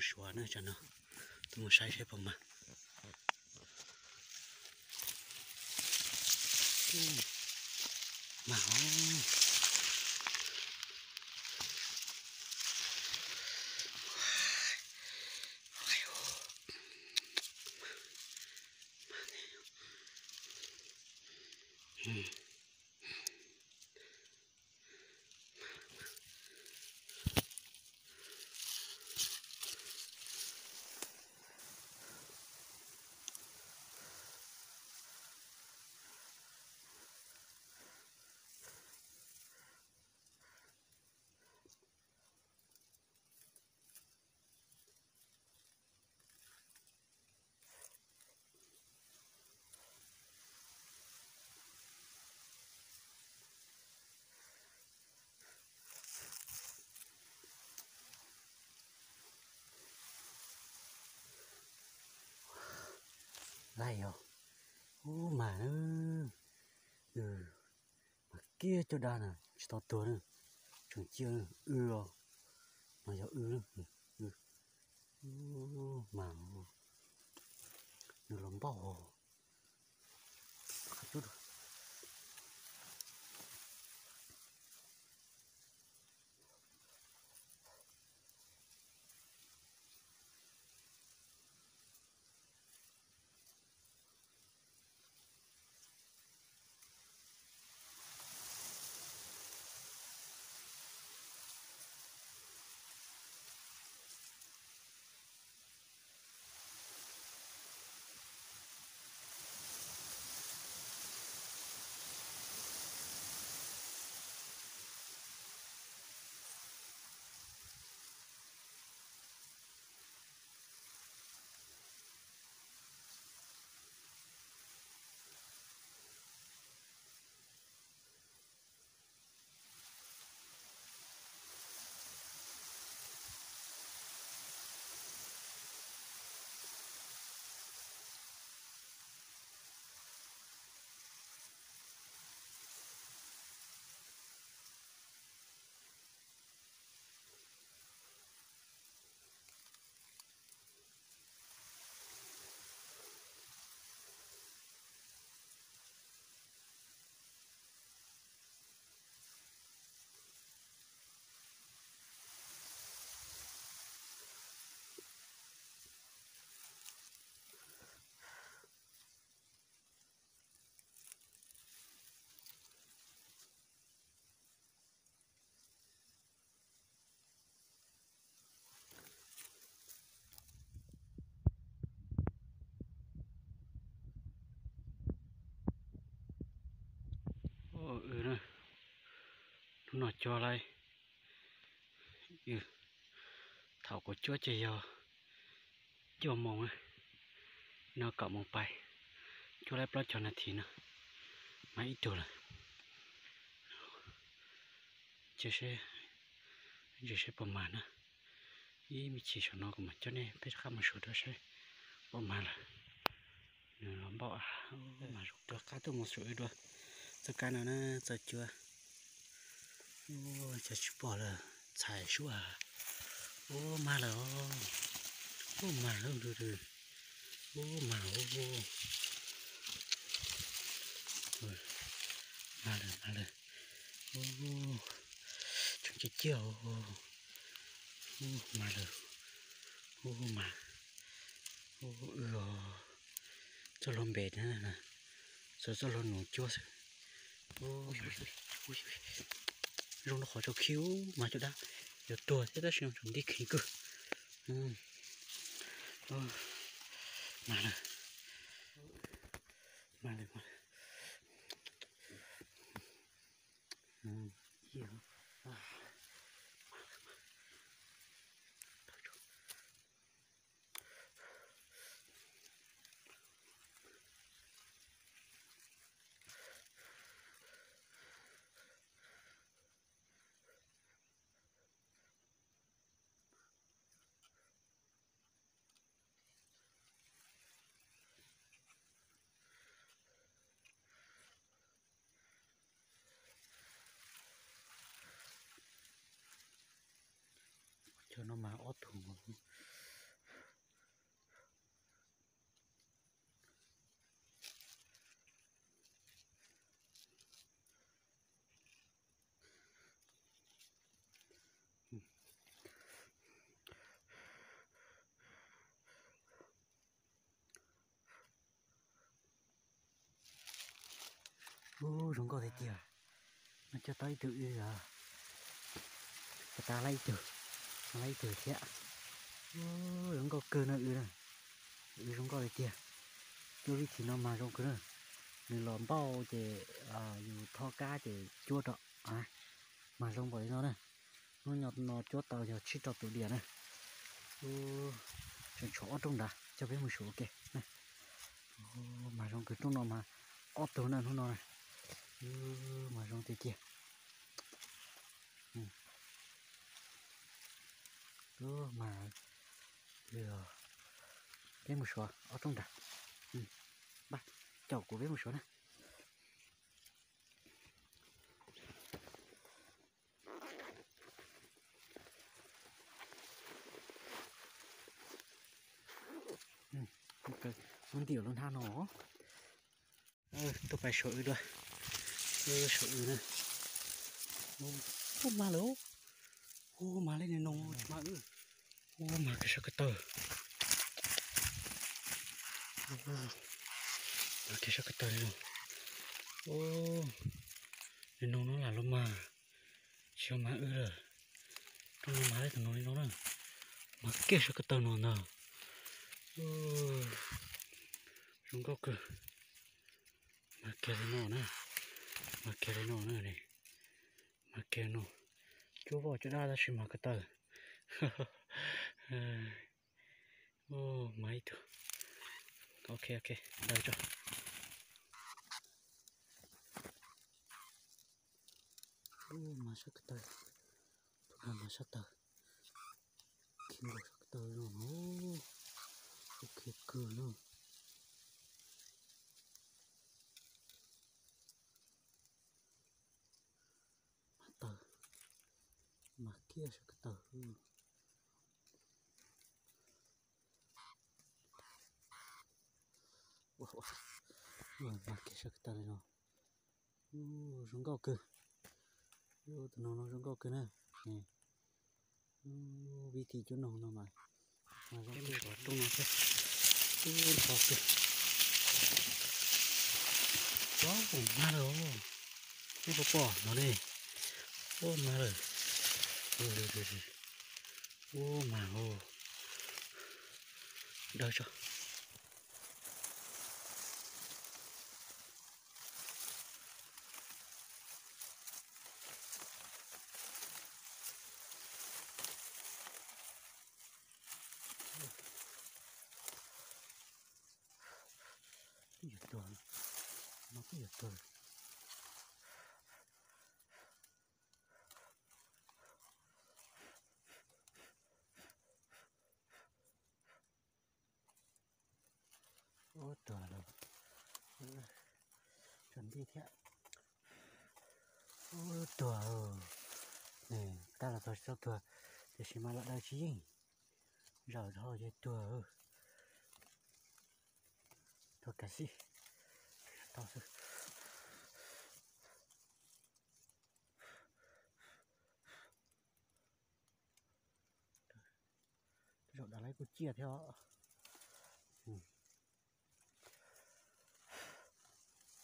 Suav na, tsam no tuaj mus saib seb puas mag. Mag. Laij yog, ub, mag na, mag kiag caj dab na, tsis tau tuag na, tseem ciaj na, w os, no yog w na, mag, nws los npauj hos. Hnub no cuab laib, thaum kuv cuab ces yog cuaj moos, no kaum moos pais, cuab laib plaub caug nas this no, mag ib tug lawm. Cia seb, ntsia seb puas mag na. Ib me chim saum no kuv mam coj nej peb rov qab mus suav dua seb puas mag lawm. Nws los npauj, rov qab tuaj mus suav dua txoj kab no na, txoj cuab. Ua cas tsis pom lawm, txhais suab. Ua mag lawm os. Ua mag lawm, ua mag, mag lawm, mag lawm. Tseem ciaj ciaj os. Mag lawm, mag, w os. Txoj hlua npem na, txoj hlua nus cuab xwb. Zoo rau qhov tsaus khib, mag caj dab, yuav tuag thiab tab sis tsaus nti kheev kawg. Mag lawm, mag lawm, mag lawm. Cov no mas ob tug, Ub, zoo nkauj tiag tiag. No coj tau ib tug w os. Pas tas laib ib tug, no laib ib tug thiab. Ub, zoo nkauj kawg no w na. W zoo nkauj tiag tiag. Cuab vib thim no mas zoo kawg na. Nws los npauj ces yus tho kab ces cuab rau. Mas zoo npaum li no na. Hnub no cuab tau yog tsib rau tus diam na. Tseem tshuav ob rooj nrad, coj peb mus suav ua ke. Mas zoo kawg, rooj no mas ob tug na hnub no na. Mas zoo tiag tiag. Mas peb mus suav ob rooj nrad. Caum kuv peb mus suav na. Muab ntim lub hnab no. Tuaj pais suav w dua. Suav w na. Ub, mag lawm. Ub, mag li no, mag w. Ub, mag kiag sab ko taw. Mag kiag sab ko taw li no. Ub, li no no lam los mag. Tsis yog mag w lawm. Rooj no mag li tus no li no na. Mag kiag sab ko taw no ntag. Zoo nkauj kawg. Mag kiag li no na. Mag kiag li no na. Mag kiag no. Cuab voj cuab dab tab sis mag ko taw. Mag ib tug. Ok, ok, daws tso. Mag sab ko taw. Tus no mag sab taw. Khiav nkaus sab ko taw no. Khiav kawg no. Mag taw, mag kiag sab ko taw. Mag kiag sab ko taw li no. Zoo nkauj kawg. Tus no no zoo nkauj kawg na. Vib thim cuab noog no mas, mas zoo kawg, rooj no thiab. Ub, nrho kawg. Ub, mag lawm. Ub, pom pom no ne. Ub, mag lawm. Ub, mag lawm. Daws tso. Twb yuav tuag, no twb yuav tuag. Ub, tuag lawm. Tsaus ntuj thiab. Ub, tuag. Tab los txog tsis tau tuag, tiam sis mas los daws tsis yeej. Zaum dhau ces tuag. Tuag kav xij. Tau xwb. Tej zaum daws laib kuj ciaj thiab os.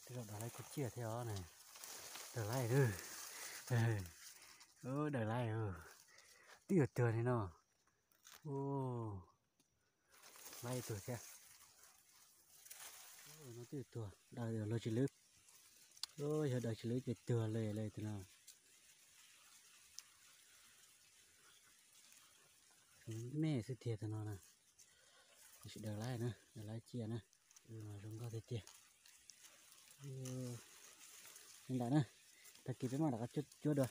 Tej zaum daws laib kuj ciaj thiab os na. Daws laib, daws laib, twb yuav tuag li no. Laib ib tug thiab. No twb yuav tuag, daws luag tsis lwb. Yog daws tsis lwb ces tuag li li tus no. Me xwb tiag tus no na. Tab sis daws laib na, daws laib ciaj na. Zoo nkauj tiag tiag. Li ntawd na, tag kis peb mam rov qab cuab dua.